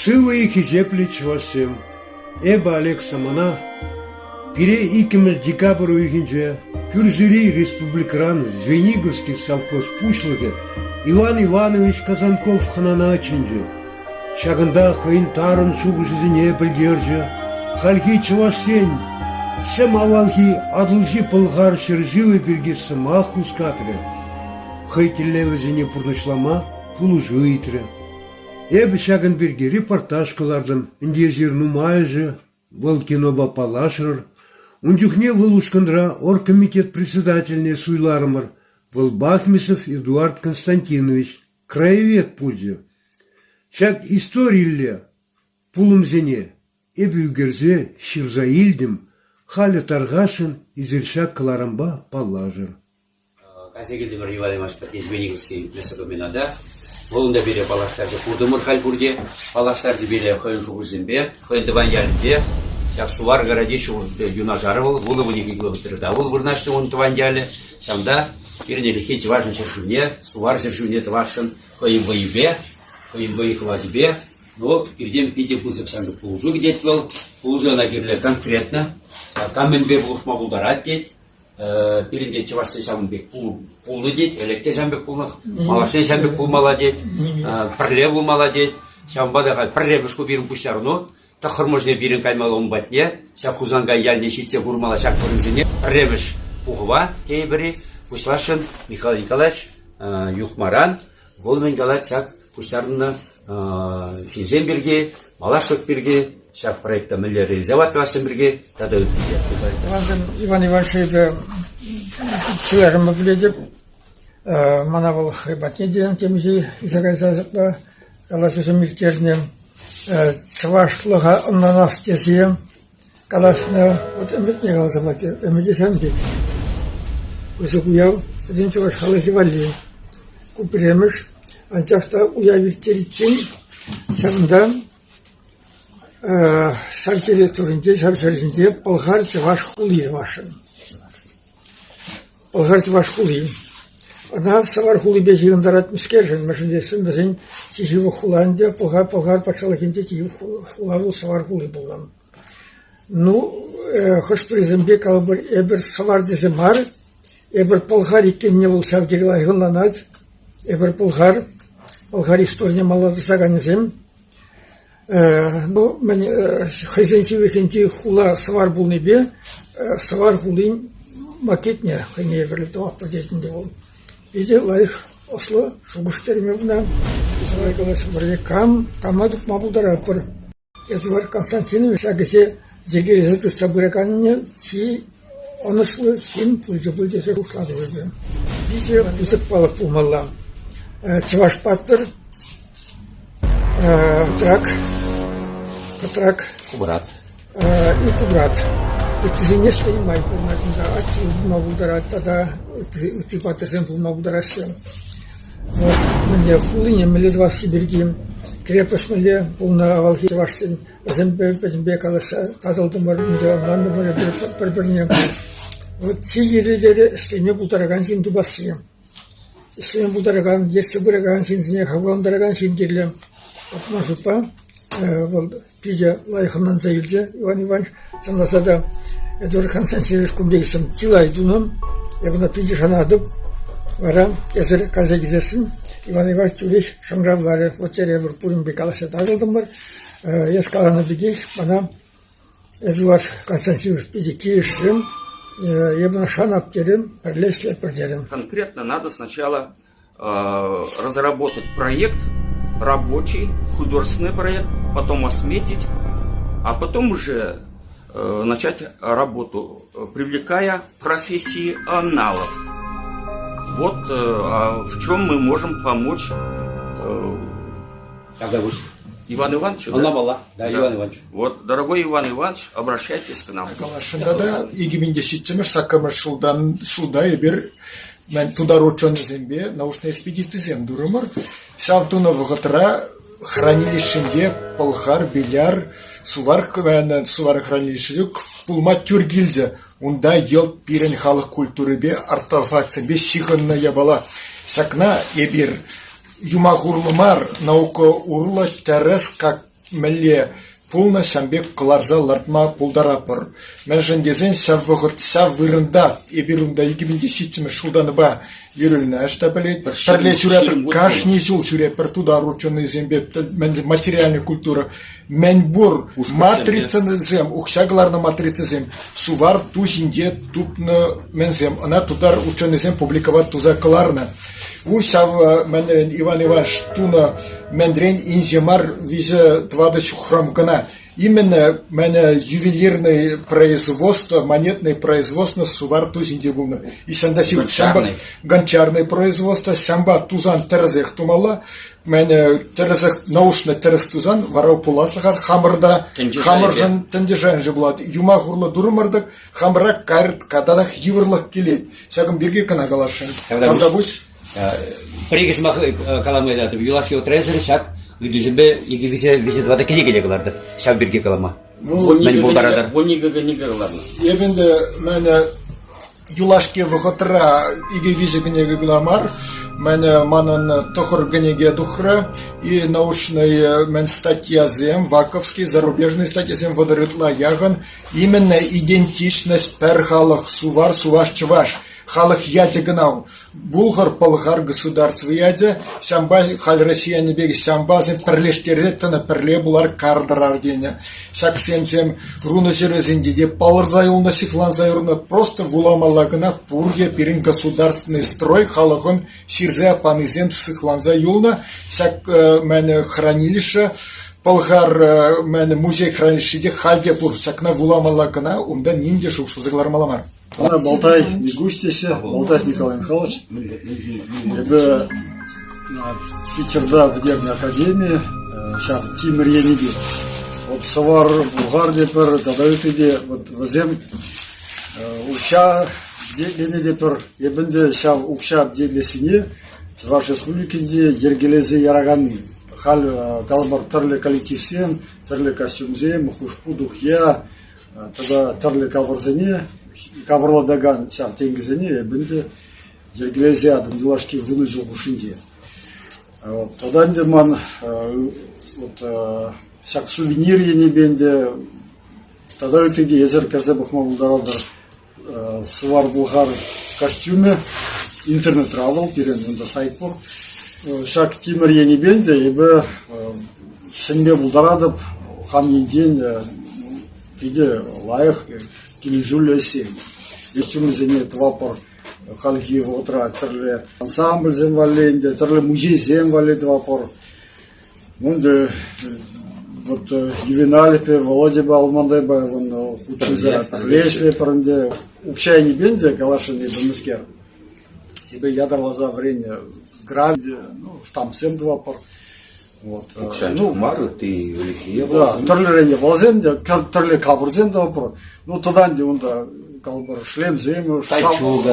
Сывӑ-и, хисеплӗ чӑвашсем! Эпӗ Олег Самана. Пире иккӗмӗш декабрь уйӑхӗнче Кӳршӗри республикӑран Звениговский совхоз пуҫлӑхӗ Иван Иванович Казанков хӑнана чӗнчӗ. Ҫакӑнта хӑйӗн тарӑн шухӑшӗсене пӗлтерчӗ. Хальхи чӑвашсен сӗм авалхи Атӑлҫи Пӑлхар ҫӗршывӗ пирки сӑмах хускатрӗ. Хӑй тӗллевӗсене пурнӑҫлама пулӑшу ыйтрӗ. Эпӗ ҫакӑн пирки репортаж кӑлартӑм, ӗнтӗ эсир нумайӑшӗ вӑл кинопа паллашрӑр. Ун чухне вӑл ушкӑнра оргкомитет председательне суйларӑмӑр. Вӑл Бахмисов Эдуард Константинович краевед пулчӗ. Ҫак историлле пулӑмсене эпӗ ӳкерсе ҫырса илтӗм, халӗ тархасшӑн эсир ҫак кӑларӑмпа паллашӑр. Кайса килтӗмӗр Иван Иванович патне Звениговский мясокомбината. Вӑл унта пире паллаштарчӗ, куртӑмӑр халь пурте. Паллаштарчӗ пире хӑйӗн шухӑшӗсемпе, хӑйӗн тӑван ялӗнче. Ҫак Сувар городище юнашар вӑл, вунӑ-вуникӗ километрта вӑл вырнаҫнӑ ун тӑван ялӗ. Ҫавӑнта пирӗн ӗлӗкхи чӑвашӑн ҫӗршывне, Сувар ҫӗршывне тӑвасшӑн хӑйӗн вӑйӗпе, хӑйӗн вӑй-хӑвачӗпе. Ну, пиртен питӗ пысӑк ҫамрӑк пулӑшу кӗтет вӑл. Пулӑшу ӑна кирлӗ конкретно. Кам мӗнпе пулӑшма пултарать тет. Пирӗн те чӑвашсен ҫавӑн пек пулнӑ тет, ӗлӗк те ҫавӑн пек пулнӑ, малашне ҫавӑн пек пулмалла тет, пӗрле пулмалла тет. Ҫавӑнпа та халь пӗрремӗш ку пирӗн пуҫтарӑну, тӑххӑрмӗшне пирӗн каймалла ун патне, ҫак Хусанкай ялне ҫитсе курмалла ҫак вырӑнсене. Пӗрремӗш пухӑва тейӗпӗр-и, пуҫласшӑн Михаил Николаевич Юхмаран. Вӑл мӗн калать ҫак пуҫтарӑннӑ ҫынсем пирки, малашлӑх пирки, ҫак проекта мӗнле реализовать тӑвассем пирки тата ытти те. Тӑвансем Иван Иванович эпӗ чылайрӑмпа пӗлетӗп. Мана вӑл хӑй патне те темиҫе илсе кайса ҫапла калаҫусем ирттернӗ. Чӑвашлӑха ӑнланас тесе калаҫнӑ. Вот ӗмӗтне каласа пачӗ. Ӗмӗчӗсем тет. Пысӑк уяв пӗтӗм чӑваш халӑхӗ валли. Ку пӗрремӗш. Анчах та уяв ирттериччен ҫавӑнта ҫав территоринче, ҫав ҫӗр ҫинче пӑлхар-чӑваш хули тӑвасшӑн. Пӑлхар-чӑваш хули. Ӑна Сӑвар хулипе ҫыхӑнтарать мӗскершӗн, мӗншӗн тесен вӗсен чи ҫывӑх хула ӗнтӗ Пӑлхар, Пӑлхар патшалӑхӗнче чи ҫывӑх хула вӑл Сӑвар хули пулнӑ. Ну, хӑш-пӗрисемпе калӑпӑр, эпир Сӑвар тесе мар, эпир пӑлхар иккенне вӑл ҫав тери лайӑх ӑнланать. Эпир пӑлхар, пӑлхар историне малалла тӑсаканӗсем. Ну, мӗн, хӑйсен ҫывӑхӗнчи хула Сӑвар пулнипе Сӑвар хулин макетне хӑйне евӗрлӗ тӑватпӑр тет ӗнтӗ вӑл. Питӗ лайӑх ӑслӑ шухӑш терӗм эп ӑна. Сӑвар калаҫу кам кама тупма пултаратпӑр. Эдуард Константинович ҫак ӗҫе йӗркелесе тытса пыраканне чи ӑнӑҫлӑ ҫын пулчӗ пуль тесе шутлатӑп эпӗ. Питӗ пысӑк палӑк пулмалла. Чӑваш паттӑр Трак, Кӑтрак, Кубрат. И Кубрат. Ыттисене ӗҫлеме май пулнӑ кунта. Атте пулма пултарать тата ытти паттӑрсем пулма пултараҫҫӗ. Вот мӗнле хулине мӗнле тӑвасси пирки крепость мӗнле пулнӑ авалхи чӑвашсен вӗсемпе пӗтӗмпе калаҫса татӑлтӑмӑр, ӗнтӗ ӑнлантӑмӑр эпир пӗр-пӗрне. Вот чи кирлӗ ӗҫлеме пултаракан ҫын тупасси. Ӗҫлеме пултаракан, ертсе пыракан ҫынсене хавхалантаракан ҫын кирлӗ. Вот ман шутпа вӑл питӗ лайӑх ӑнланса илчӗ Иван Иванович. Чӑнласа та Эдуард Константинович кун пек чылай тунӑ. Эп ӑна питӗ шанатӑп. Вара эсир кайса килсессӗн Иван Иванович тӳрех шӑнкӑравларӗ. Вот терӗ эпир пуринпе калаҫса татӑлтӑмӑр. Эс каланӑ пекех мана Эдуард Константинович питӗ килӗшрӗм. Эп ӑна шанап терӗм, пӗрле ӗҫлетпӗр терӗм. Конкретно надо сначала разработать проект рабочий, художественный проект, потом осметить, а потом уже начать работу, привлекая профессионалов. Вот в чем мы можем помочь Когда вы? Иван Иванович? Да? Ӑнланмалла. Да, Иван Иванович. Вот, дорогой Иван Иванович, обращайтесь к нам. Каласшӑн тата 2007 саккӑрмӗш ҫултан ҫулта эпир мӗн тутар ученӑйсемпе научный экспедицисем турӑмӑр. Ҫав тунӑ вӑхӑтра хранилищинче Пӑлхар, Биляр, Сувар, Сувар хранилищи пулма тӳр килчӗ. Унта йӑлт пирӗн халӑх культурипе артефактсемпе ҫыхӑннӑ япала. Ҫакна эпир юмах урлӑ мар, наука урлӑ тӗрӗс как. мӗнле пулнӑ ҫавӑн пек кӑларса лартма пултаратпӑр. Мӗншӗн тесен ҫав вӑхӑт ҫав вырӑнта эпир унта 2007-мӗш ҫултанпа Юрьевна ӑҫта пӗлет? Пӗрле ҫӳретпӗр, кашни ҫул ҫӳретпӗр тутар ученӑйсемпе материальная культура. Мӗнпур матрицӑсем, укҫа кӑларнӑ матрицӑсем Сувар ту ҫинче тупнӑ мӗнсем. Ӑна тутар ученӑйсем публиковать туса кӑларнӑ. У ҫав мӗнрен Иван Иванович тунӑ мӗнрен инҫе мар виҫӗ-тӑватӑ ҫухрӑм кӑна. Именно мӗн ювелирное производство, монетное производство Сувар ту ҫинче пулнӑ. И ҫанта ҫампа гончарное производство, ҫампа тусан тӗрӗсех тумалла. Мӗн тӗрӗсех научно тӗрӗс тусан вара пуласлӑха хамӑрта хамӑршӑн тӗнче пулать. Юмах урлӑ турӑмӑр-тӑк хамӑра каталах йывӑрлӑх килет. Ҫакӑн пирки кӑна каласшӑн. Тавтапуҫ. Пӗр-икӗ сӑмах калама ыйтатӑп. Юлашки отрезер ҫак ыйтусемпе икӗ виҫе виҫе тӑватӑ кӗнеке те кӑлартӑр. Ҫав пирки калама. Мӗн пултаратӑр? Вуникӗ кӗнеке кӑларнӑ. Эпӗ ӗнтӗ мӗн юлашки вӑхӑтра икӗ виҫӗ кӗнеке кӑна мар, мӗн манӑн тӑхӑр кӗнеке тухрӗ. И научный мӗн статьясем, ваковский, зарубежный статьясем вӑтӑр ытла яхӑн. Именно идентичность пӗр халӑх сувар, суваш, чӑваш. Халӑх ячӗ кӑна Булхар Пӑлхар государство ячӗ, ҫампа халь Россияне пек ҫампасем пӗрлештерсе тӑнӑ пӗрле пулар картӑрар тенӗ. Ҫаксемсем рунӑ ҫӗрӗсенче те палӑрса юлнӑ, сыхланса юлнӑ. Просто вуламалла кӑна пурте пирӗн государственный строй халӑхӑн ҫырса панисем сыхланса юлнӑ. Ҫак мӗн хранилище Пӑлхар мӗн музей хранилищи те халь те пур. Ҫакна вуламалла кӑна, унта ним те шухӑшласа кӑлармалла мар. Мана Балтай Микуҫ теҫҫӗ, Балтай Николай Михайлович. Эпӗ Питерта пӗтернӗ академи, ҫав тимӗр енӗпе. Вот Сӑвар, Булгар тепӗр, тата ытти те вот вӗсем укҫа деленӗ те пӗр. Эпӗ ӗнтӗ ҫав укҫа делессине Чӑваш Республикинче йӗркелесе яраканни. Халь калӑпӑр тӗрлӗ коллективсем, тӗрлӗ костюмсем, хушпу, тухья, Тата тӗрлӗ капӑрсене, капӑрлатакан ҫав тенкӗсене эпӗ ӗнтӗ йӗркелесе ятӑм юлашки вунӑ ҫул хушшинче. Вот. Тата ӗнтӗ ман вот, ҫак сувенир енӗпе ӗнтӗ тата ытти те эсир кӗрсе пӑхма пултаратӑр. Сӑвар-Пӑлхар костюмӗ интернетра вӑл, пирӗн унта сайт пур. Ҫак тимӗр енӗпе ӗнтӗ эпӗ сӗнме пултаратӑп хам енчен питӗ лайӑх килӗшӳллӗ ӗҫсем. Костюмӗсене тӑватпӑр хальхи вӑхӑтра тӗрлӗ ансамбльсем валли ӗнтӗ, тӗрлӗ музейсем валли тӑватпӑр. Ӗнтӗ вот Ювеналипе Володяпа Алмантайпа вон хутшӑнса пӗрле ӗҫлетпӗр ӗнтӗ. Укҫа енӗпе ӗнтӗ каласшӑн эпӗ мӗскер. Эпӗ ятарласа вӗреннӗ гравди, ну, штампсем тӑватпӑр. Вот. Укҫа ну, мар, ытти ӗлӗкхи Да, тӗрлӗрен япаласем те, тӗрлӗ капӑрсем тӑватпӑр. Ну, тата ӗнтӗ унта калӑпӑр шлемсем,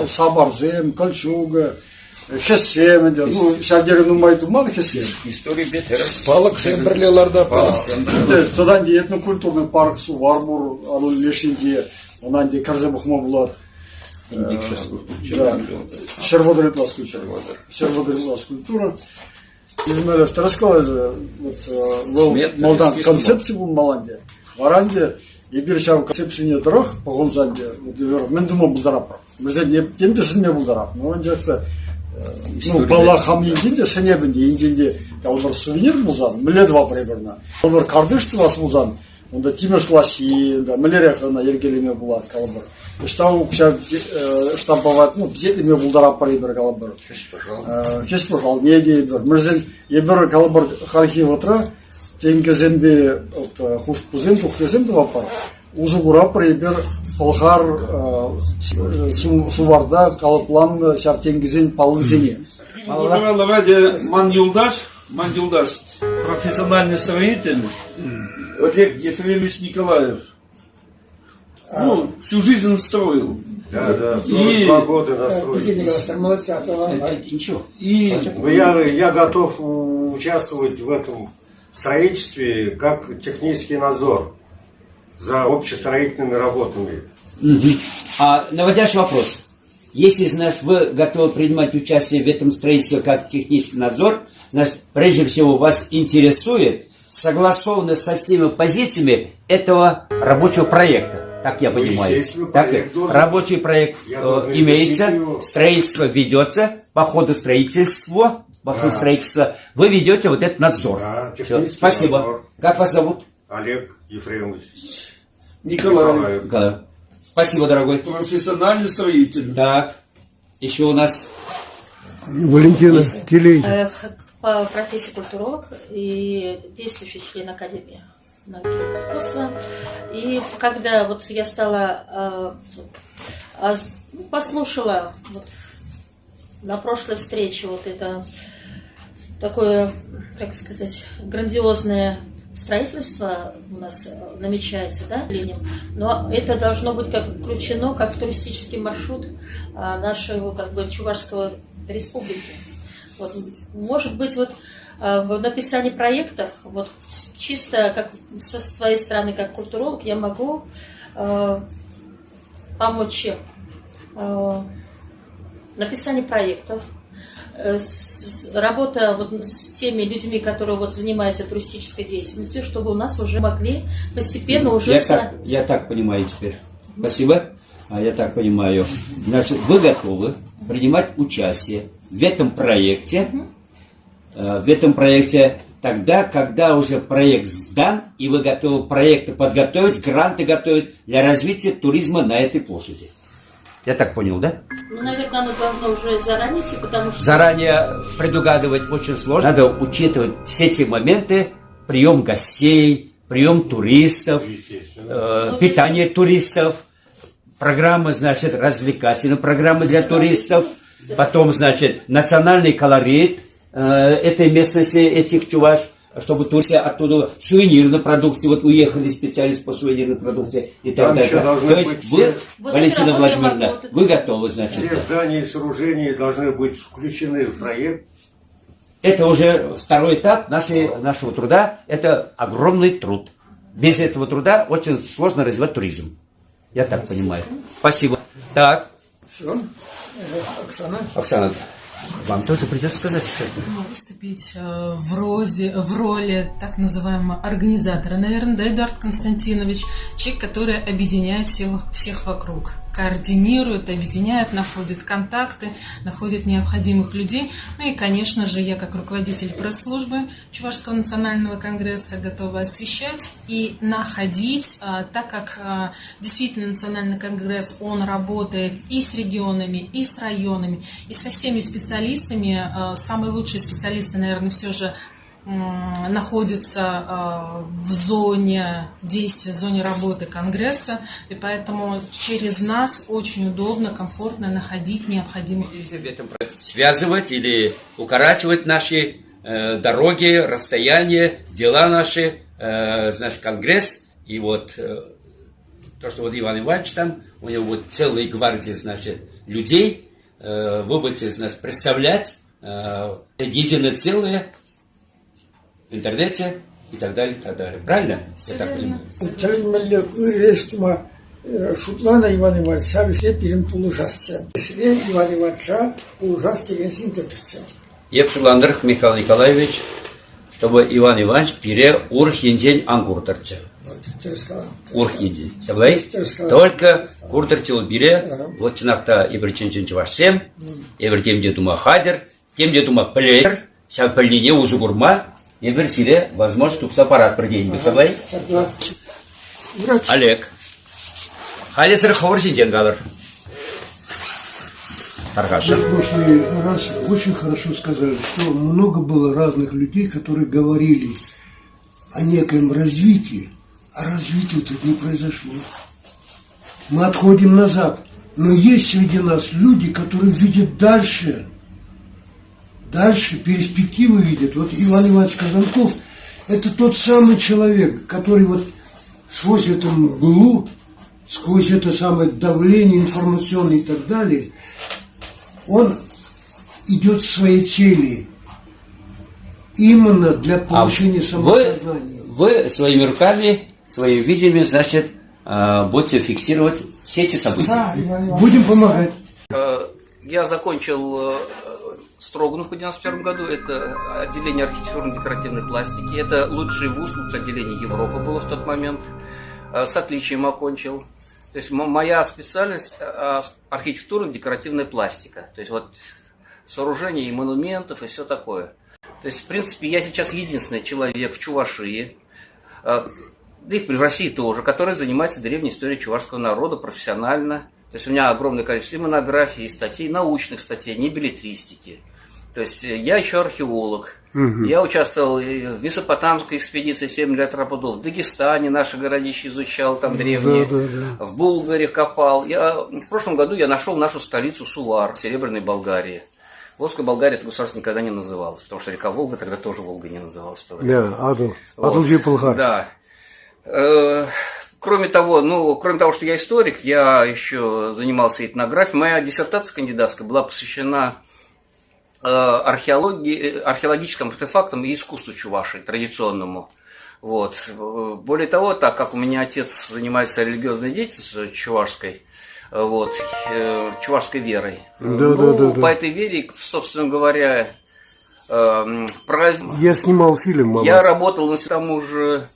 сапарсем, кольчуга, Хӗссем ӗнтӗ. Ну, ҫав тери нумай туман хӗссем. Историпе тӗрӗс. Палӑксем пӗрле ларта. Палӑксем. Тата ӗнтӗ этнокультурный парк Сувар пур, Атӑл леш енче. Ӑна ӗнтӗ кӗрсе пӑхма пулать. Ҫӗр вӑтӑр ытла скульптура. Ҫӗр вӑтӑр ытла скульптура. Измайлов тӗрӗс калать, вот вӑл малтан концепци пулмалла ӗнтӗ. Вара ӗнтӗ эпир ҫав концепцине тӑрӑх пӑхӑнса ӗнтӗ вот мӗн тума пултаратпӑр. Вӗсен тем те сӗнме пултарап. Но анчах та ну, паллах, хам енчен те сӗнеп ӗнтӗ, енчен те ялпӑр сувенир пулсан, мӗнле тӑватпӑр эпир ӑна? Ялпӑр картиш тӑвас пулсан, унта тимӗр лаҫҫи, унта мӗнлерех ӑна йӗркелеме пулать, калӑпӑр. Ӑҫта укҫа штамповать, ну, пичетлеме пултаратпӑр эпир, калӑпӑр. Хӗҫ-пӑшалне те эпир. Мӗншӗн эпир, калӑпӑр, хальхи вӑхӑтра тенкӗсемпе хушпусем, тухьясем тӑватпӑр. Усӑ куратпӑр эпир Пӑлхар Суварта калӑпланнӑ ҫав тенкӗсен паллисене. Ман юлташ, ман юлташ, профессиональный строитель Олег Ефремович Николаев. Ну, всю жизнь он строил. Да, 42 года настроили. Ничего. И Я готов участвовать в этом строительстве как технический надзор за общестроительными работами. А наводящий вопрос. Если, знаешь, вы готовы принимать участие в этом строительстве как технический надзор, значит, прежде всего вас интересует согласовано со всеми позициями этого рабочего проекта. Так я Ну, понимаю. естественно, Так, проект должен- рабочий проект Я должен имеется, изучить его. строительство ведется, по ходу строительства, по ходу строительства вы ведете вот этот надзор. Да, Всё, технический Спасибо. надзор. Как вас зовут? Олег Ефремович. Николаев. Николай. Спасибо, дорогой. Профессиональный строитель. Так, еще у нас Валентина Телегина. По профессии культуролог и действующий член Академии науки и искусства. И когда вот я стала, ну, послушала вот на прошлой встрече вот это такое, как сказать, грандиозное строительство у нас намечается, да, Ленин, но это должно быть как включено как в туристический маршрут нашего как бы Чувашского республики. Вот, может быть, вот в написании проектов, вот чисто как со своей стороны, как культуролог, я могу помочь чем? Написание проектов, работа вот с теми людьми, которые вот занимаются туристической деятельностью, чтобы у нас уже могли постепенно уже... Я так понимаю теперь. Спасибо. А я так понимаю. Значит, вы готовы принимать участие в этом проекте, в этом проекте тогда, когда уже проект сдан, и вы готовы проекты подготовить, гранты готовить для развития туризма на этой площади. Я так понял, да? Ну, наверное, оно должно уже заранее идти, потому что... Заранее предугадывать очень сложно. Надо учитывать все те моменты, прием гостей, прием туристов, Ну, питание туристов, программы, значит, развлекательные программы для туристов, потом, значит, национальный колорит этой местности, этих чуваш, чтобы туристы оттуда сувенирной продукции, вот уехали специалисты по сувенирной продукции и так Там далее. еще должны То есть быть вы, все- Вот Валентина это работа я Владимировна, могу, вот это- вы готовы, значит, Все да. здания и сооружения должны быть включены в проект. Это уже второй этап нашего труда. Это огромный труд. Без этого труда очень сложно развивать туризм. Я так понимаю. Спасибо. Так, Все. Оксана. Оксана, вам тоже придется сказать что-то. Выступить в роли так называемого организатора, наверное, да, Эдуард Константинович, человек, который объединяет всех вокруг, координирует, объединяет, находит контакты, находит необходимых людей. Ну и, конечно же, я как руководитель пресс-службы Чувашского национального конгресса готова освещать и находить, так как действительно национальный конгресс, он работает и с регионами, и с районами, и со всеми специалистами. Самые лучшие специалисты, наверное, все же находятся в зоне действия, в зоне работы Конгресса, и поэтому через нас очень удобно, комфортно находить необходимых людей. Связывать или укорачивать наши дороги, расстояния, дела наши, значит, Конгресс. И вот то, что вот Иван Иванович там, у него вот целая гвардия, значит, людей, вы будете, значит, представлять единое целое в интернете и так далее, и так далее. Правильно? Все Я так верно. понимаю. Тӗлӗнмелле ырӑ ӗҫ тума шутланӑ Иван Иванович, ҫав ӗҫе пирӗн пулӑшасчӗ. Ӗҫре Иван Ивановича пулӑшас текен ҫын тӗртӗччӗ. Эп шутлантӑрах, Михаил Николаевич, чтобы Иван Иванович пире урӑх енчен ан куртӑрччӗ. Тӗрӗс каланӑ. Урӑх енчен. Ҫапла-и? Тӗрӗс каланӑ. Только куртӑрччӗ вӑл пире, вот чӑнах та эпир чӑн-чӑн чӑвашсем, эпир тем те тума хатӗр, тем те тума пӗлетӗр, ҫав пӗлнине усӑ курма эпир сире возможность тупса паратпӑр тенӗ пек, ҫапла-и? Ҫапла. Юрать. Олег, халӗ сир хӑвӑр ҫинчен калӑр. Тархасшӑн. В прошлый раз очень хорошо сказали, что много было разных людей, которые говорили о некоем развитии, а развития тут не произошло. Мы отходим назад. Но есть среди нас люди, которые видят дальше, дальше перспективы видят. Вот Иван Иванович Казанков – это тот самый человек, который вот сквозь эту мглу, сквозь это самое давление информационное и так далее, он идет к своей цели именно для А повышения вы, самосознания. вы своими руками, своим видением, значит, будете фиксировать все эти события. Да, Иван Иванович. Будем помогать. Я закончил Строгановку в 91 году. Это отделение архитектурно-декоративной пластики. Это лучший вуз, лучшее отделение Европы было в тот момент. С отличием окончил. То есть моя специальность архитектурно-декоративная пластика. То есть вот сооружение и монументов и все такое. То есть, в принципе, я сейчас единственный человек в Чувашии, да и в России тоже, который занимается древней историей чувашского народа профессионально. То есть у меня огромное количество и монографий, и статей, научных статей, не беллетристики. То есть я еще археолог. Угу. Я участвовал в Месопотамской экспедиции 7 лет работал, в Дагестане наши городища изучал, там древние, да, да, да. в Булгаре копал. Я, в прошлом году я нашел нашу столицу Сувар, Серебряной Болгарии. Волжская Болгария это государство никогда не называлось, потому что река Волга тогда тоже Волга не называлась. Да, Адл. Вот. Адл Да. Кроме того, ну, кроме того, что я историк, я еще занимался этнографией. Моя диссертация кандидатская была посвящена археологии, археологическим артефактам и искусству чувашей традиционному. Вот. Более того, так как у меня отец занимается религиозной деятельностью чувашской, вот, чувашской верой, Да, ну, да, да, да. по этой вере, собственно говоря, праздник. Я снимал фильм о Я вас. работал, к тому же,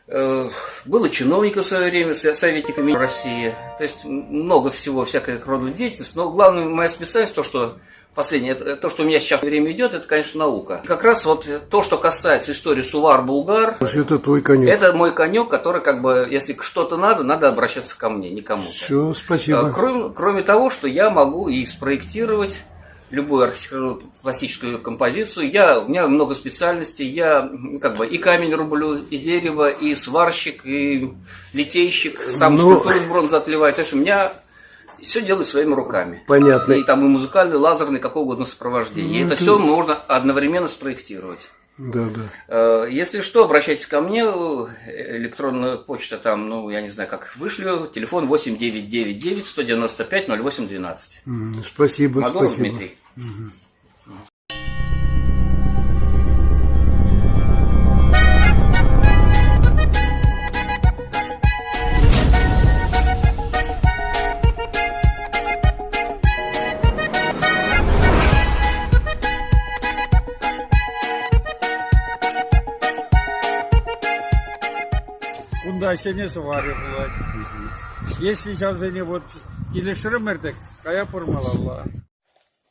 был и чиновником в свое время, советником России. То есть много всего, всякой рода деятельности. Но главная моя специальность, то, что последнее, то, что у меня сейчас время идет, это, конечно, наука. Как раз вот то, что касается истории Сувар-Булгар, Это твой конек. это мой конек, который, как бы, если что-то надо, надо обращаться ко мне, не кому-то. Все, спасибо. Кроме того, что я могу и спроектировать любую архитектурно-пластическую композицию. У меня много специальностей. Я как бы и камень рублю, и дерево, и сварщик, и литейщик, сам скульптуру из бронзы отливаю. То есть у меня все делаю своими руками. Понятно. И там и музыкальный, лазерный, какого угодно сопровождение. Ну, это все можно одновременно спроектировать. Да, да. Если что, обращайтесь ко мне. Электронная почта там, ну, я не знаю, как вышлю. Телефон 8999 195 08 12. Спасибо, Мадуров спасибо. Дмитрий. Мгм. Кунта ҫӗнӗ сӑварӗ пулать. Если ҫавсене вот килӗшрӗмӗр-тӗк, каятпӑр малалла.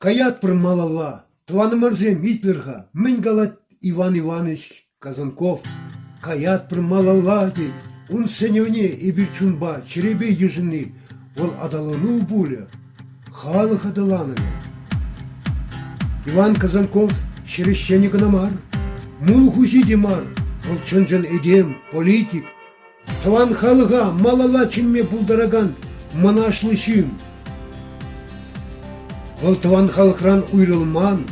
Каятпӑр малалла. Тӑванӑмӑрсем итлӗр-ха, мӗн калать Иван Иванович Казанков. Каятпӑр малалла, тет. Ун сӗнӗвне эпир чунпа, чӗрепе йышӑнни вӑл аталану пулӗ, халӑх аталанӑвӗ. Иван Казанков ҫӗр ӗҫченӗ кӑна мар, мул хуҫи те мар, вӑл чӑн-чӑн этем, политик, тӑван халӑха малалла чӗнме пултаракан мӑнаҫлӑ ҫын. Вӑл тӑван халӑхран уйрӑлман,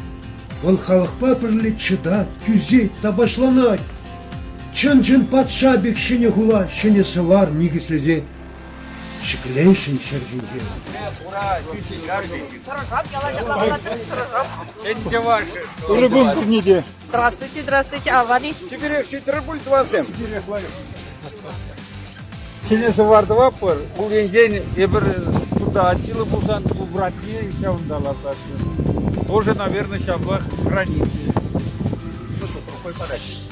вӑл халӑхпа пӗрле чӑтать, тӳсет, тапаҫланать. Чӑн-чӑн патша пек ҫӗнӗ хула ҫӗнӗ сӑвар никӗслесе ҫӗкленшӗн ҫӗр ҫинче. Ырӑ кун пурне те. Здравствуйте, здравствуйте, авари. Чиперех ҫитрӗр пуль тӑвансем. Ҫӗнӗ сӑвар тӑватпӑр. Ку енчен эпир туда Аттила пулсан ку братне ҫавӑнта лартасшӑн. Тоже, наверное, ҫаплах границы.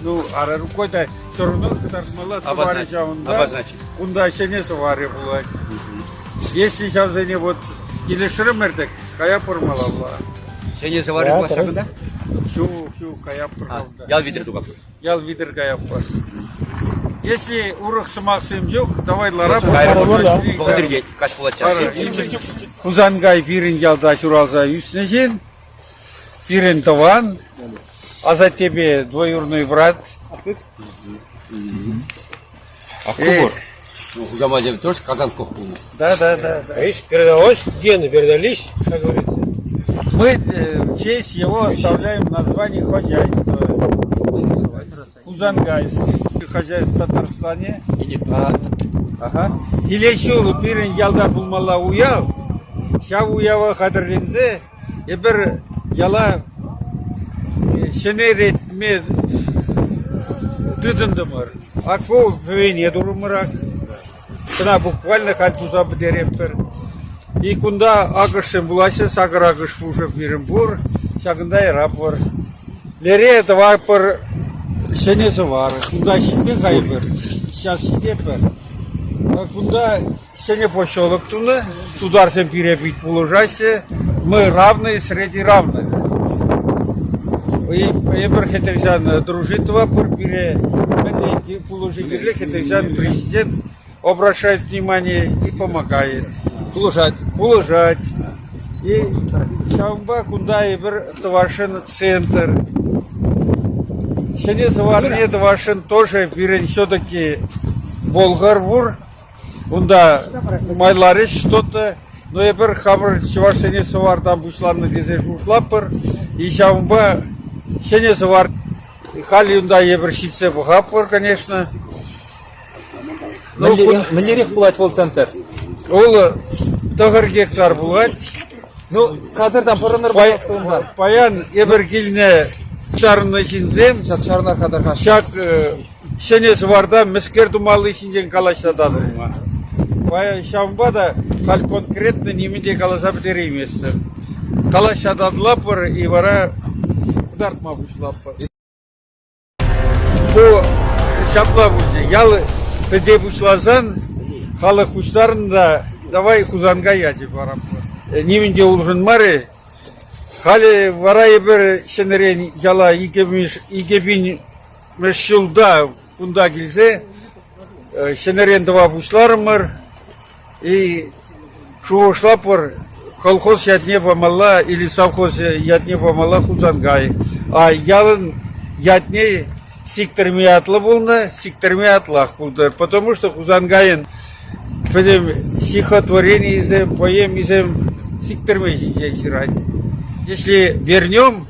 Ну, ара рукой-то все равно кӑтартмалла сӑварӗ ҫавӑнта. Обозначить. Кунта ҫӗнӗ сӑварӗ пулать. Если ҫавсене вот килӗшрӗмӗр-тӗк, каятпӑр малалла. Ҫӗнӗ сӑварӗ пулать ҫакӑнта? Ҫук, ҫук, каятпӑр малта. Ял витӗр тухатпӑр. Ял витӗр каятпӑр. Если урӑх сӑмахсем ҫук, давай ларап. Вӑхӑт иртет, каҫ пулать час. Хусанкай пирӗн ялта ҫуралса ӳснӗ ҫын, пирӗн тӑван, асаттепе двоюродный брат. А кубор? Ну, хушамачӗ тоже Казанков пулнӑ. Да, да, да. да. Видишь, передалось, гены передались, как говорится. Мы в честь его оставляем название хозяйства. Хузангайский. Хозяйство в Татарстане. Ага. Килес ҫул пирӗн ялта пулмалла уяв. Ҫав уява хатӗрленсе эпир яла ҫӗнетме тытӑнтӑмӑр. Ак ку пӗвене турӑмӑр ак. Кӑна буквально халь туса пӗтеретпӗр. И кунта акӑшсем пулаҫҫӗ, сакӑр акӑш пушӑ пирӗн пур. Ҫакӑнта яраппӑр. Лере тӑватпӑр ҫӗнӗ сӑвар. Кунта ҫитме кайӑпӑр. Сейчас ҫитетпӗр. Кунта ҫӗнӗ поселок тунӑ. Тутарсем пире пит пулӑшаҫҫӗ. Мы равные среди равных. Эпир хӗтӗрҫан дружить тӑватпӑр. Пире мӗнле пулӑшу кирлӗ хӗтӗрҫан президент обращает внимание и помогает. Пулӑшать. Пулӑшать. И ҫавӑнпа кунта эпир тӑвасшӑн центр. Ҫӗнӗ Сӑварне тӑвасшӑн тоже пирӗн все-таки Болгар пур. Унта майларӗҫ что-то. Но эпир хамӑр чӑвашсене Сӑвартан пуҫланнӑ тесе шутлатпӑр. И ҫавӑнпа Ҫӗнӗ Сӑвар халь унта эпир ҫитсе пӑхатпӑр, конечно. Мӗнлерех пулать вӑл центр? Вӑл 9 гектар пулать. Ну, кадртан пӑрӑнӑр пулас унтан. Паян эпир килнӗ чарӑннӑ ҫынсем ҫак Ҫӗнӗ Сӑварта мӗскер тумалли ҫинчен калаҫса татӑлнӑ. Ҫавӑнпа та халь конкретно нимӗн те каласа пӗтерейместӗп. Калаҫса татӑлатпӑр и вара кӑтартма пуҫлатпӑр. Ку ҫапла пулчӗ. Ял пӗте пуҫласан халӑх пуҫтарӑннӑ та давай Хусанкай ячӗ паратпӑр. Нимӗн те улшӑнмарӗ. Халӗ вара эпир ҫӗнӗрен яла 2000-мӗш ҫулта кунта килсе ҫӗнӗрен тӑва пуҫларӑмӑр. И шухӑшлатпӑр, колхоз ятне памалла или совхоз ятне памалла Хусанкай. А ялӑн ятне Сиктӗрме ятлӑ пулнӑ, Сиктӗрме ятлах пултӑр. Потому что Хусанкайӑн пӗтӗм стихотворенийӗсем, поэмисем Сиктӗрме ҫинчен ҫырать. Если вернем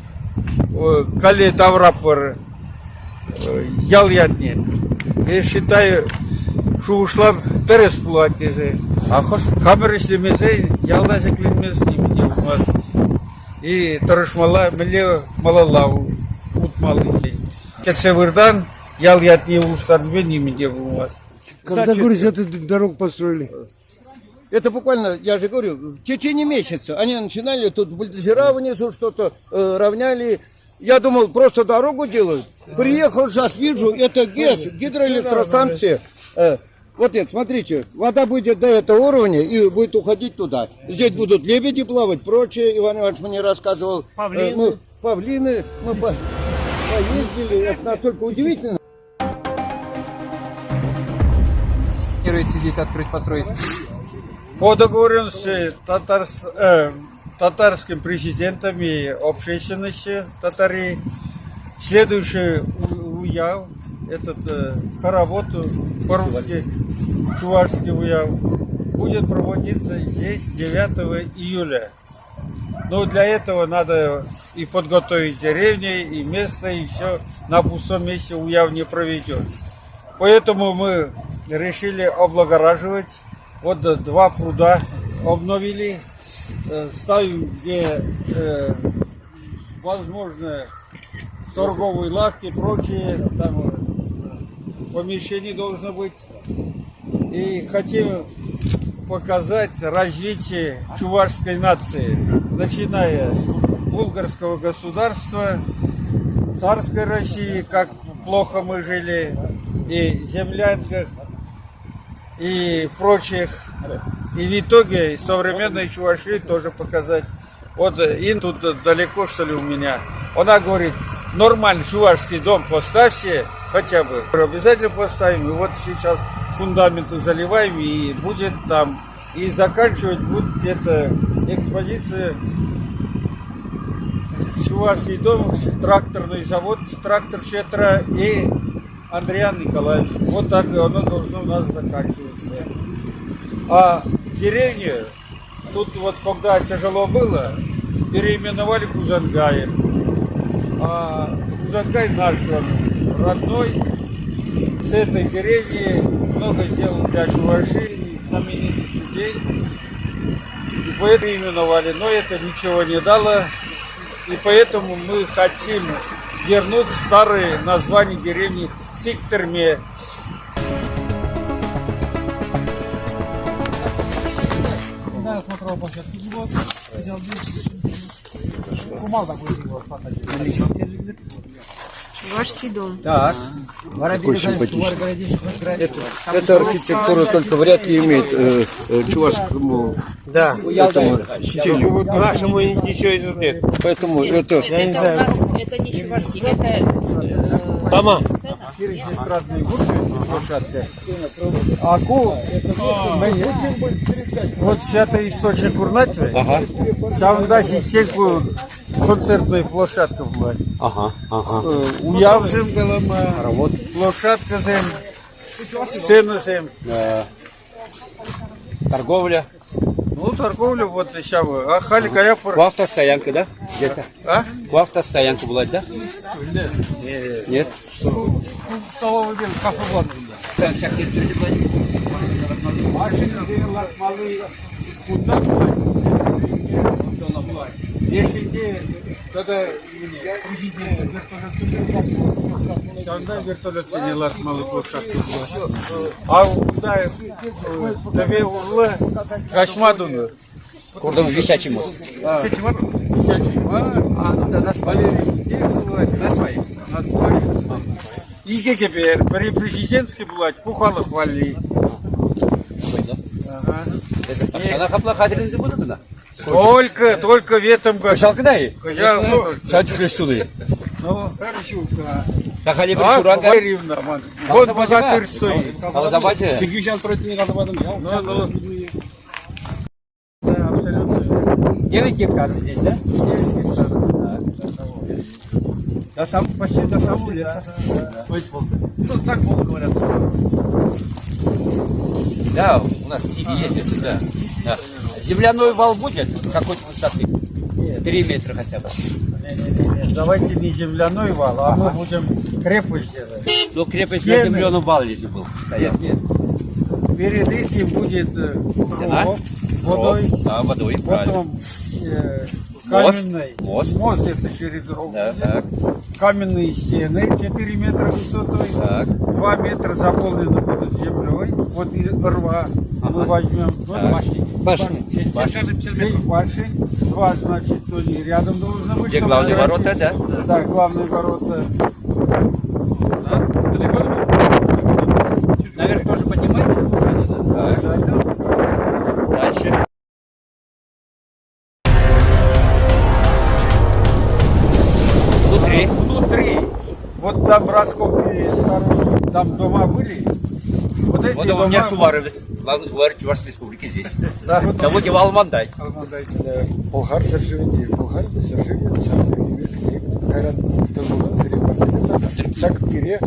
калле тавраппӑр ял ятне. Я считаю, шухӑшлав тӗрӗс пулать тесе. А хӑш хамӑр ӗҫлемесен ялта ҫӗкленмест нимӗн те пулмасть. И тӑрӑшмалла, мӗнле малалла утмалли. Кӗтсе выртан ял ятне улӑштарнипе нимӗн те пулмасть. Когда, говоришь, эту дорогу построили? Это буквально, я же говорю, в течение месяца. Они начинали тут бульдозера внизу что-то равняли. Я думал, просто дорогу делают. Приехал сейчас, вижу, это ГЭС, гидроэлектростанция. Вот это, смотрите, вода будет до этого уровня и будет уходить туда. Здесь будут лебеди плавать, прочее. Иван Иванович мне рассказывал. Павлины. Мы, павлины, мы поездили, это настолько удивительно. Планируете здесь открыть, построить? По договоренности татарским президентом и общественностью татари следующий уяв, этот хоровод по-русски, чувашский уяв, будет проводиться здесь 9 июля. Но для этого надо и подготовить деревни, и место, и все на пустом месте уяв не проведет. Поэтому мы решили облагораживать. Вот два пруда обновили, ставим, где возможно торговые лавки, прочие, там помещение должно быть. И хотим показать развитие чувашской нации, начиная с булгарского государства, царской России, как плохо мы жили, и землянках, и прочих. И в итоге современной Чувашии тоже показать. Вот им тут далеко, что ли, у меня. Она говорит, нормальный чувашский дом поставьте хотя бы. Обязательно поставим. И вот сейчас фундаменты заливаем, и будет там. И заканчивать будет где-то экспозиция Чувашский дом, тракторный завод, трактор Четра и Андриан Николаевич. Вот так оно должно у нас заканчиваться. А деревню, тут вот когда тяжело было, переименовали Хузангаем. А Хузангай наш он, родной. С этой деревни много сделал для Чувашии, знаменитых людей. И поэтому именовали, но это ничего не дало. И поэтому мы хотим вернуть старые названия деревни Сиктерме. Да, смотровой площадки вот. Чувашский дом. Так. Какой симпатичный. Это архитектура только вряд ли имеет чувашскому Да. этому стилю. Нашему ничего нет. Поэтому это... Нет, это у нас, это не чувашский, это... Дома. Эстрадные группы, площадка. А ку, вот святый источник Курнатьевой, Ага. ҫавӑнта ҫитсен ку концертная площадка была. Ага. Уявсем калама, площадкасем, сценасем. Торговля. Ну, торговля вот ҫавӑ. А халь кая пыр. Ку автостоянка, да? Где-то. А? Ку автостоянка была, да? Нет. Столовый бел, кафе булады. Ҫак территорире пулать. Машинасене лартмалли кунта пулать. Ешӗнче тата президент вертолетсем Ҫавӑнта вертолетсене лартмалли площадка пулать. А унта тӗве урлӑ каҫма тунӑ. Курдым висячий мост. Висячий мост. А, ну да, на сваях. На сваях. На сваях. Икӗ кӗпер, пӗри президентский пулать, ку халӑх валли. Тахҫанах апла хатӗрленсе пынӑ кӑна. Только, только в этом году. Кӑҫал кӑна-и? Кӑҫал только. Ҫав чухлӗ ҫул-и? Ну, Тахали пӗр а, ҫуран Валерьевна, вот богатырь стоит. Каласа пачӗ. Ну, ну. Да, абсолютно. 9 гектаров здесь, да? 9 гектаров. До сам, почти до самого леса. Ну, так вот говорят. Да, у нас книги есть это, да. да. Земляной вал будет какой-то высоты? 3 метра хотя бы. Не-не-не, давайте не земляной вал, а мы будем крепость делать. Ну, крепость на Стены. земляном вале же был. Стоял. Нет, нет. Перед этим будет Стена? ров водой, Ров, Да, водой, правильно. потом Мост. каменный Мост. мост это через ров Да, будет. так. каменные стены 4 метра высотой, Так. 2 метра заполнены будут землей, вот и рва мы возьмем, ну, башни. Башни. Шесть башен, два, значит, тоже рядом должны быть. Где чтобы главные красить. ворота, да? Да, главные ворота. Наверх тоже поднимается? Так. Дальше. Внутри. Внутри. Вот там раскопки старые, там дома были. Вот эти Вот у меня дома- Суваровец. Главный Суваровец Чувашской республики здесь. Да. Зовут его Алмандай. Пӑлхар ҫӗршывӗнче Пӑлхар ҫӗршывӗ кайран тӑсӑлса ҫак пире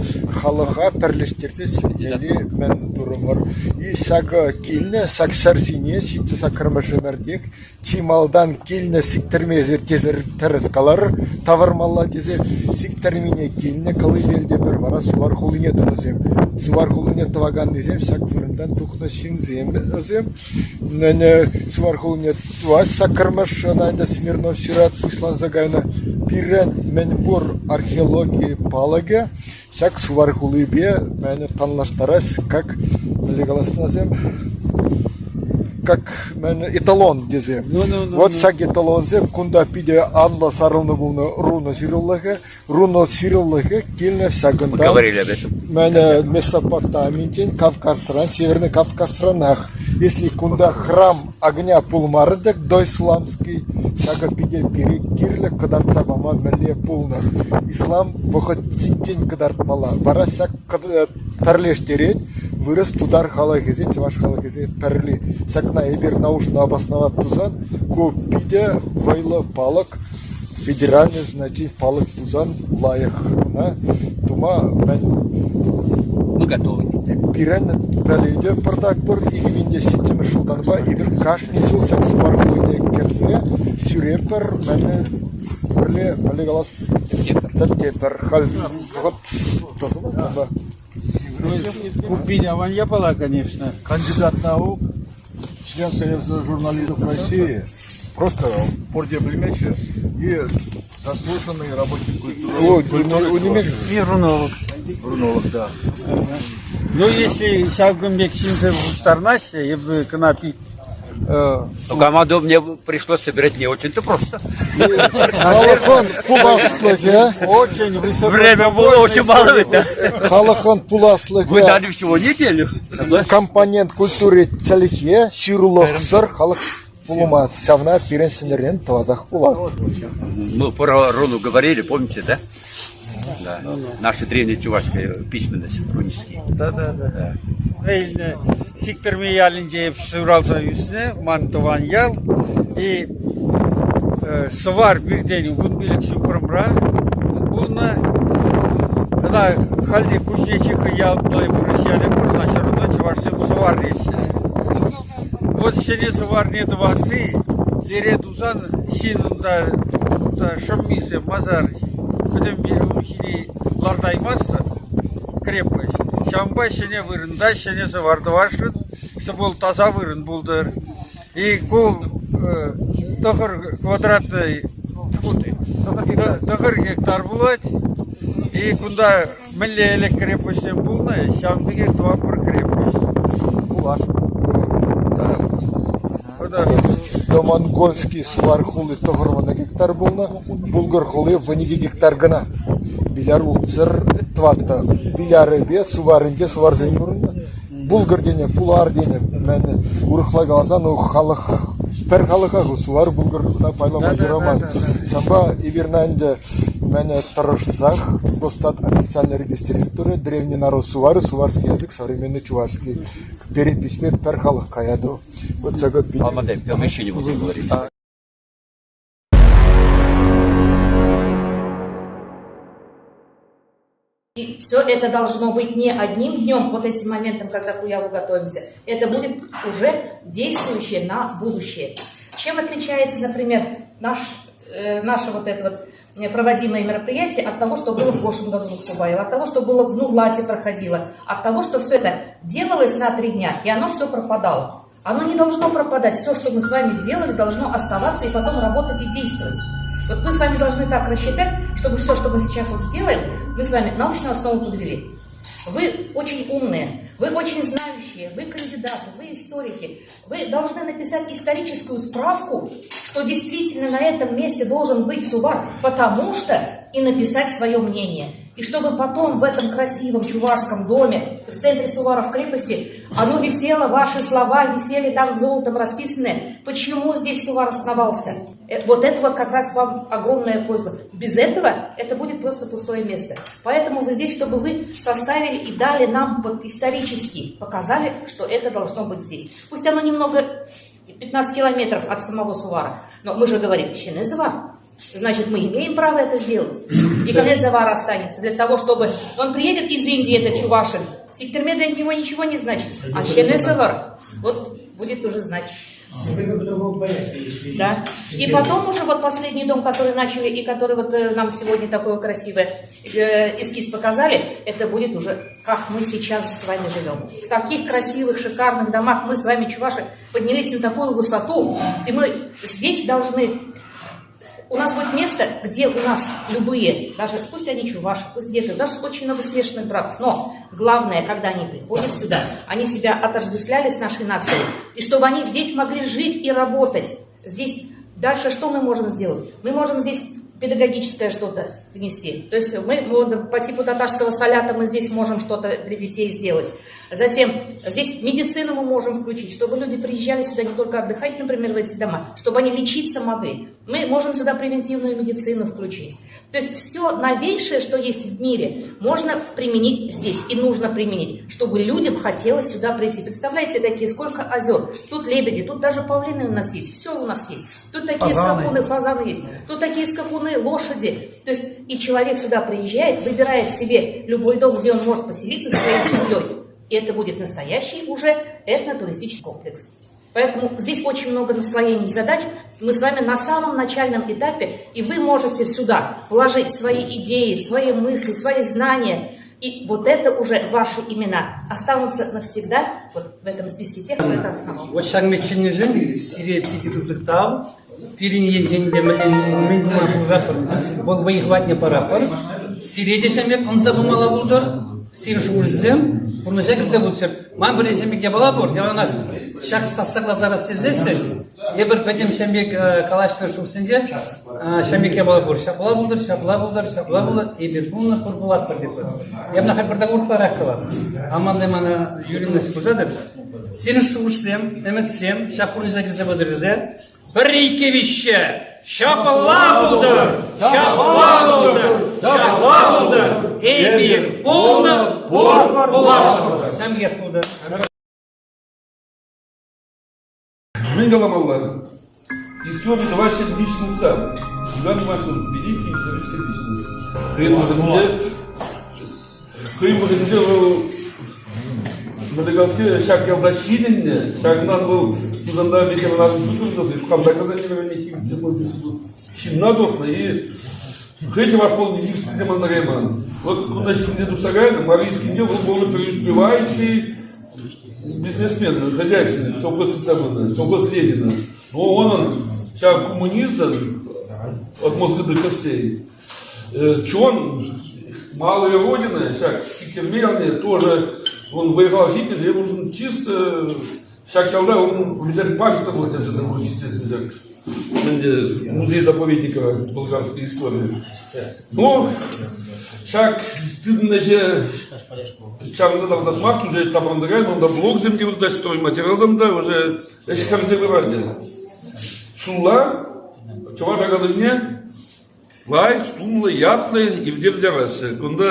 халӑха пӗрлештерсе ҫӗнмелли мӗн турӑмӑр. И ҫакӑ килнӗ, ҫак ҫӗр ҫине ҫитсе саккӑрмӗш ӗмӗртех чи малтан килнӗ сиктӗрмесӗр тесе тӗрӗс каларӑр, тавӑрмалла тесе сиктӗрмине килнӗ Кӑлипелте пӗр вара Сувар хулине тӑнӑсем. Сувар хулине тӑваканнисем ҫак вырӑнтан тухнӑ ҫынсем вӗсем. Сувар хулине тӑвас саккӑрмӗш ӑна ӗнтӗ Смирнов ҫырать пуҫланса кайнӑ. Пирӗн мӗнпур археологи палӑкӗ ҫак Сувар хулипе мӗн танлаштарас, как мӗнле каласнасем, как мӗн эталон тесе. Вот ҫак эталонсем кунта питӗ анлӑ сарӑлнӑ пулнӑ рунӑ ҫырулӑхӗ. Рунӑ ҫырулӑхӗ килнӗ ҫакӑнтан. Мы говорили об этом. Мӗн Месопотаминчен, Кавказран, Северный Кавказранах. Если кунта храм огня пулмарӗ-тӗк доисламский, ҫакӑ питӗ пире кирлӗ кӑтартса пама мӗнле пулнӑ. Ислам вӑхӑтӗнчен кӑтартмалла. Вара ҫак пӗрлештерет вырӑс тутар халӑхӗсен, чӑваш халӑхӗсен пӗрле. Ҫакна эпир научно обосновать тусан, ку питӗ вӑйлӑ палӑк, федеральный значит палӑк тусан лайӑх. Ӑна тума мӗн Мы готовы. Пирӗн пӗлӳ пӑртак пур. 2007 ҫултанпа эпир кашни ҫул ҫак Сувар хулине кӗрсе ҫӳретпӗр. Мӗнле пӗрле мӗнле калас тӗптепӗр. Халь вӑхӑт тӑсӑлать унпа. Купить аван япала, конечно. Кандидат наук, член Союза журналистов России, просто пурте пӗлмеҫҫӗ и заслуженный работник культуры. культуры И рунолог. Рунолог, да. Ну, если ҫав кун пек ҫынсем пуҫтарнаҫҫӗ, эпӗ кӑна пит. Но команду мне пришлось собирать не очень-то просто. Халӑхӑн пуласлӑхӗ. Очень высоко. Время было очень мало, да? Халӑхӑн пуласлӑхӗ. Вы дали всего неделю. Компонент культуры чӗлхе, ҫырулӑхсӑр халӑх пулма ҫавна пирӗн ҫӗнӗрен тӑвасах пулать. Мы про руну говорили, помните, да? Да. Наша древняя чувашская письменность, рунический. Да, да, да. Илнӗ Сиктӗрме ялӗнче ҫуралса ӳснӗ ман тӑван ял. И Сӑвар пиртен 15 ҫухрӑмра пулнӑ. Ӑна хальте Кузнечиха ял вырӑс ялӗ пур, ӑна все равно чӑвашсем Сӑвар теҫҫӗ. Вот ҫӗнӗ Сӑварне тӑвасси лере тусан ҫын унта, унта шӑммисем, масар пӗтӗм ун ҫине лартаймастӑн крепость. Ҫавӑнпа ҫӗнӗ вырӑнта ҫӗнӗ сӑвар тӑвасшӑн, вӑл таса вырӑн пултӑр. И ку тӑхӑр квадратный тӑхӑр гектар пулать. И кунта мӗнле ӗлӗк крепоҫсем пулнӑ, ҫавӑн пекех тӑватпӑр крепость. Пулас. Домонгольский сувар хули тӑхӑрвунӑ гектар пулнӑ, Булгар хули 12 гектар кӑна. Биляр ултсӑр тӑваттӑ. Билярӗпе суварӗнче суварсем пурӑннӑ. Булгар тенӗ, пулар тенӗ. Мӗн урӑхла каласан, ну, халӑх пӗр халӑха сувар булгар пайлама юрамасть. Ҫавӑнпа эпир ӗнтӗ мӗн тӑрӑшсах Росстат официально регистрировали древний народ сувары, суварский язык, современный чувашский. Перепиҫпе пӗр халӑх каятӑ. Вот ҫакӑ Алмантай, мы еще не будем говорить. И все это должно быть не одним днем, вот этим моментом, когда к Уяву готовимся. Это будет уже действующее на будущее. Чем отличается, например, наш, э, наше вот это вот э, проводимое мероприятие от того, что было в прошлом году в Субаево, от того, что было в Нурлате проходило, от того, что все это делалось на три дня, и оно все пропадало. Оно не должно пропадать. Все, что мы с вами сделали, должно оставаться и потом работать и действовать. Вот мы с вами должны так рассчитать, чтобы все, что мы сейчас вот сделаем, мы с вами научную основу подвели. Вы очень умные, вы очень знающие, вы кандидаты, вы историки. Вы должны написать историческую справку, что действительно на этом месте должен быть Сувар, потому что и написать свое мнение. И чтобы потом в этом красивом чувашском доме, в центре Сувара в крепости, оно висело, ваши слова висели там золотом расписаны. Почему здесь Сувар основался? Э, вот это вот как раз вам огромная просьба. Без этого это будет просто пустое место. Поэтому вы здесь, чтобы вы составили и дали нам вот исторически, показали, что это должно быть здесь. Пусть оно немного 15 километров от самого Сувара, но мы же говорим, Щенезова, Значит, мы имеем право это сделать. И конец Завара останется для того, чтобы... Он приедет из Индии, этот Чувашин. Сиктерме для него ничего не значит. А Щенесовар вот будет уже значить. Да. И потом уже вот последний дом, который начали и который вот э, нам сегодня такой красивый э, эскиз показали, это будет уже как мы сейчас с вами живем. В таких красивых, шикарных домах мы с вами, чуваши, поднялись на такую высоту, и мы здесь должны у нас будет место, где у нас любые, даже пусть они чуваши, пусть где-то, даже очень много смешанных браков, но главное, когда они приходят сюда, они себя отождествляли с нашей нацией, и чтобы они здесь могли жить и работать. Здесь дальше что мы можем сделать? Мы можем здесь педагогическое что-то внести. То есть мы по типу татарского солята мы здесь можем что-то для детей сделать. Затем здесь медицину мы можем включить, чтобы люди приезжали сюда не только отдыхать, например, в эти дома, чтобы они лечиться могли. Мы можем сюда превентивную медицину включить. То есть все новейшее, что есть в мире, можно применить здесь и нужно применить, чтобы людям хотелось сюда прийти. Представляете, такие сколько озер. Тут лебеди, тут даже павлины у нас есть, все у нас есть. Тут такие фазаны. скакуны, фазаны есть. Тут такие скакуны, лошади. То есть и человек сюда приезжает, выбирает себе любой дом, где он может поселиться со своей семьей. И это будет настоящий уже этнотуристический комплекс. Поэтому здесь очень много наслоений задач. Мы с вами на самом начальном этапе, и вы можете сюда вложить свои идеи, свои мысли, свои знания. И вот это уже ваши имена останутся навсегда вот в этом списке тех, кто это основал. Вот ҫак мечченӗшӗн сире питӗ пысӑк тав. Пирӗн енчен те мӗн тума пулӑшатпӑр, вӑл вӑй-хӑватне паратпӑр. Сире те ҫав пек ӑнса пымалла пултӑр. Сирӗн шухӑшсем пурнӑҫа кӗрсе пулччӑр. Ман пӗр ҫемье япала пур, яланах ҫак сасса кӑларса тесессӗн, эпир пӗтӗм ҫемье калаҫнӑ шухӑшсенче ҫемье япала пур. Ҫапла пултӑр, ҫапла пултӑр, ҫапла пултӑр, эпир пулнӑ, пур пулатпӑр тетпӗр. Эп нахаль пӗртак урӑхларах калап. Амантай мана Юрий Иванович курсатӑр. Сирӗн шухӑшсем, ӗмӗтсем ҫак пурнӑҫа кӗрсе пытӑр тесе Пӗр, иккӗ, виҫҫӗ. Ҫапла пултӑр! Ҫапла пултӑр! Ҫапла пултӑр! Эпир пулнӑ, пур, пулатпӑр. Ҫемьех пултӑр. Мӗн каламалла? Истори тӑваҫҫӗ личностьсем. Иван Иванович великий исторический личность. Хӑйӗн вӑхӑтӗнче Хӑй вӑхӑтӗнче вӑл Мадагаске ҫак ялта ҫитӗннӗ. Ҫакӑнтан вӑл Хусанта ветеринар институтӗ хамта Казанчевне институт ҫынна тухнӑ и хӑй чӑваш пулни нихӑш те манса кайман. Вот кунта ҫынсем тухса кайнӑ, Марийскинче вӑл был преуспевающий бизнесмен, хозяйственник, совхоз тытса пынӑ, совхоз Ленина. Но он ҫав коммунизм от мозга до костей. Чон малая родина, ҫак Сиктерме ялне тоже он воевал ҫитнӗ, ему нужен чисто ҫак ялта он взяли память такой даже естественно, ҫак музей заповедника болгарской истории. Ну, ҫак стыдно ӗҫе ҫавӑнта тавртас мар, уже тапранса кайнӑ, унта блоксем те выртаҫҫӗ, стройматериалсем та уже ӗҫ хӗрсе пырать. Ҫулла Чӑваш академине Лайӑх, сумлӑ, ятлӑ ирттерсе Кунта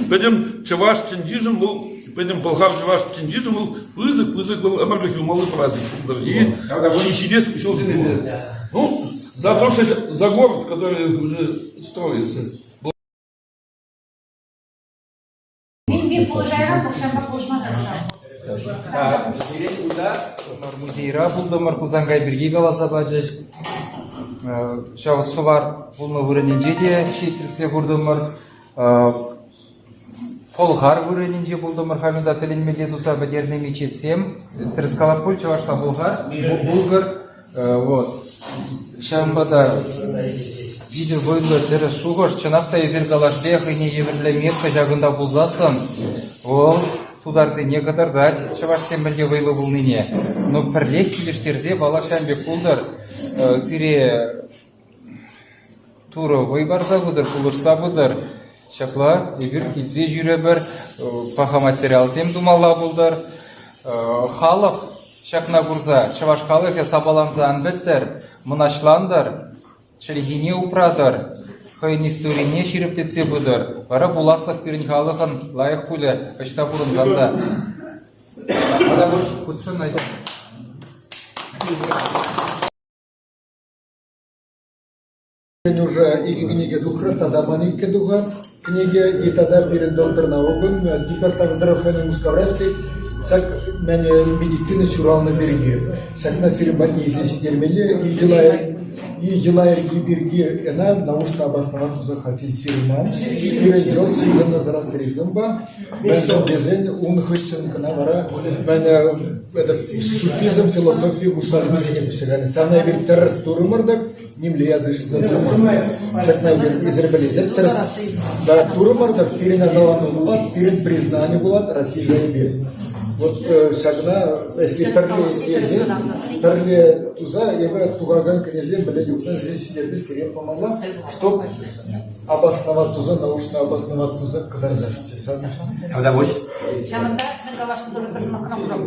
пӗтӗм чӑваш тӗнчишӗн вӑл, пӗтӗм пӑлхав чӑваш тӗнчишӗн вӑл пысӑк-пысӑк вӑл ӗмӗрлӗх юлмалли праздник пултӑр. И ҫитес ҫулсене те. Ну, за то, что за город, который уже строится. Мӗнпе пулӑшайран пӑхсан пулӑшмасан Пирӗн унта музейра пултӑмӑр, Хусанкай пирки каласа пачӗҫ. Ҫав Сӑвар пулнӑ вырӑнӗнче те ҫитрсе куртӑмӑр. Пӑлхар вырӑнӗнче пултӑмӑр. Халь унта тӗлӗнмелле туса пӗтернӗ мечетсем. Тӗрӗс калап пуль, чӑвашла Пӑлхар, Булгар. Вот. Ҫавӑнпа та питӗ вӑйлӑ тӗрӗс шухӑш. Чӑнах та эсир калашле хӑйне евӗрлӗ метка ҫакӑнта пулсассӑн вӑл тутарсене кӑтартать чӑвашсем мӗнле вӑйлӑ пулнине. Но пӗрлех килӗштерсе паллах ҫавӑн пек пултӑр. Сире Турӑ вӑй парса пытӑр, пулӑшса пытӑр. Ҫапла эпир килсе ҫӳрӗпӗр, паха материалсем тумалла пултӑр. Халӑх ҫакна курса, чӑваш халӑхӗ сапаланса ан пӗттӗр, мӑнаҫлантӑр, чӗлхине упратӑр, хӑйӗн историне ҫирӗплетсе пытӑр. Вара пуласлӑх пирӗн халӑхӑн лайӑх пулӗ, ӑҫта пурӑнсан та. Хутшӑнать. Уже икӗ кӗнеке тухрӗ, тата ман иккӗ тухать кӗнеке, и тата пирӗн доктор наукӑн департамент здравоохранения Мускавра ӗҫлет. Ҫак мӗн медицина ҫуралнӑ пирки. Ҫакна сирӗн патне илсе ҫитермелле и йӑла-йӗрки пирки ӑна научно обосновать туса хальччен ҫырман. Пирӗн йӑл ҫыхӑннӑ зороастризмпа, мӗншӗн тесен ун хыҫҫӑн кӑна вара мӗн это суфизм философи усалне пӗҫсе кайнӑ. Ҫавна эпир тӗрӗс турӑмӑр-тӑк, нимле язычество пулман. Ҫакна эсир пӗлетӗр. Да, турӑмӑр та пирӗн аталану пулать, пирӗн признани пулать Россия шайӗпе. Вот ҫакна если пӗрле ӗҫлесе, пӗрле туса эпӗ тухакан кӗнесем пӗле юхсан ҫитерсе сире памалла, чтоб обосновать туса, научно обосновать туса кӑтартасчӗ. Ҫавӑнта мӗн каласшӑн тоже пӗр сӑмах кӑна хушам.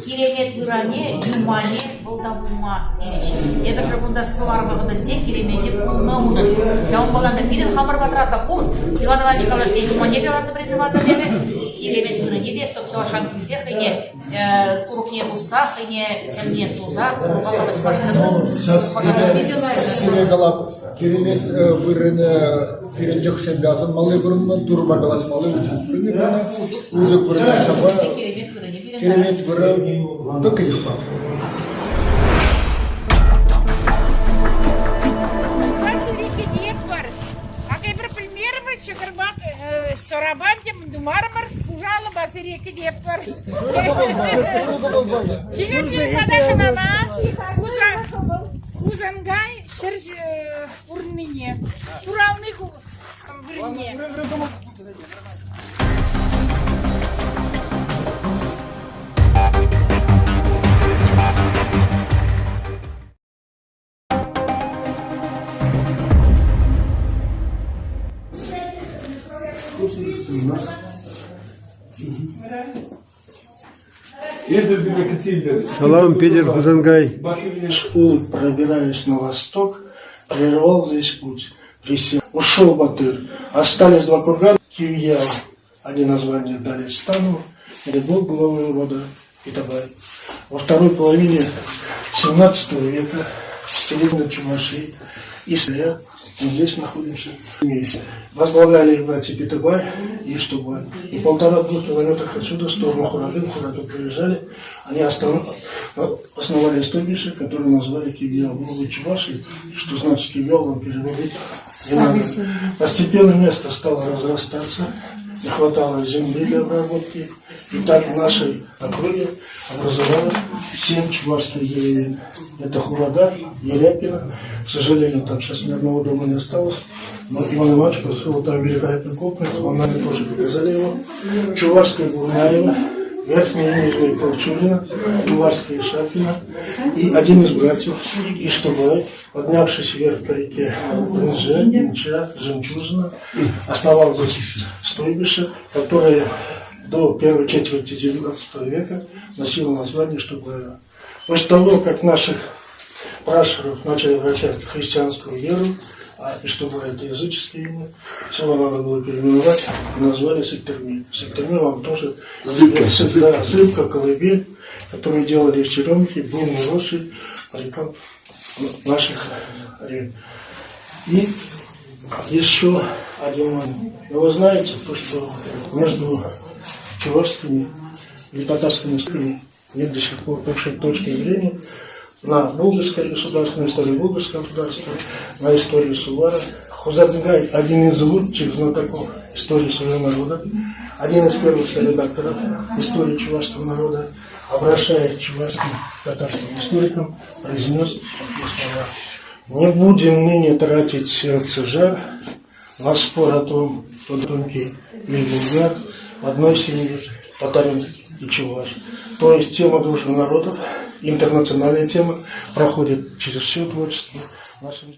Киремет выране, юмане вӑл та пулма тивӗҫ. Эпӗ пӗр кунта сӑвар вӑхӑтӗнче киремете пулнӑ унӑн. Ҫавӑнпа та пирӗн хамӑр патра та пур. Иван Иванович калашле юмане те лартнӑ вӗрентӗ эпӗ. Киремет вырӑнне те, чтоб чӑвашран килсе хӑйне сурӑхне пусса, хӑйне тӗлне туса курупа калаҫма Сире калап, киремет вырӑнӗ пирӗн йӑхсемпе асӑнмалли вырӑн, турӑпа калаҫмалли вырӑнӗ кӑна. Усӑ вырӑнӗ ҫапа киремет вырӑн тӑк йӑхпа. Ак эпир пӗлмерӗмӗр, ҫӑкӑрпа сӑрапа тумарӑмӑр, пушалӑпа сире кӗтетпӗр. Килӗр пата хӑнана Хусанкай ҫӗр пурӑннине, ҫурални вырӑнне. Салам, Питер Хусанкай. Он, пробираясь на восток, прервал здесь путь. Присел. Ушел Батыр. Остались два кургана. Кивьял. Они название дали стану. Это был главой рода Питабай. Во второй половине 17 века селение Чуваши и Сля, мы здесь находимся, вместе. Возглавляли братья Питабай и Штубай. И полтора-двух километрах отсюда, в сторону Хурады, в Хураду приезжали, они основали стойбище, которое назвали Кивьял. Ну, вы чуваши, что значит Кивьял, вам переводить не надо. Постепенно место стало разрастаться, не хватало земли для обработки. И так в нашей округе образовалось семь чувашских деревень. Это Хурада, Ерепина. К сожалению, там сейчас ни одного дома не осталось. Но Иван Иванович построил там великолепный комплекс, вам, наверное, тоже показали его. Чувашская Бурнаева, Верхняя и Нижняя Колчурина, Чувашская Шапина. И один из братьев Иштубай, поднявшись вверх по реке Инже, Инча, Жемчужина, основал здесь стойбище, которое до первой четверти XIX века носило название Штубаева. После того, как наших пращуров начали вращать в христианскую веру, а и чтобы это языческое имя, село надо было переименовать, и назвали Сыктырми. Сыктырми вам тоже... Зыбка, Да, зыбка. зыбка, колыбель, которую делали из черемухи, буйные росшие по рекам наших рек. И еще один момент. Но вы знаете, то, что между чувашскими и татарскими языками нет до сих пор общей точки зрения на булгарское государство, на историю булгарского государства, на историю Сувара. Хузардингай – один из лучших знатоков истории своего народа, один из первых редакторов истории чувашского народа, обращаясь к чувашским татарским историкам, произнес такие слова. «Не будем ныне тратить сердце жар на спор о том, кто тонкий или булгар, в одной семье татарин и чуваш. То есть тема дружбы народов, интернациональная тема, проходит через все творчество нашего.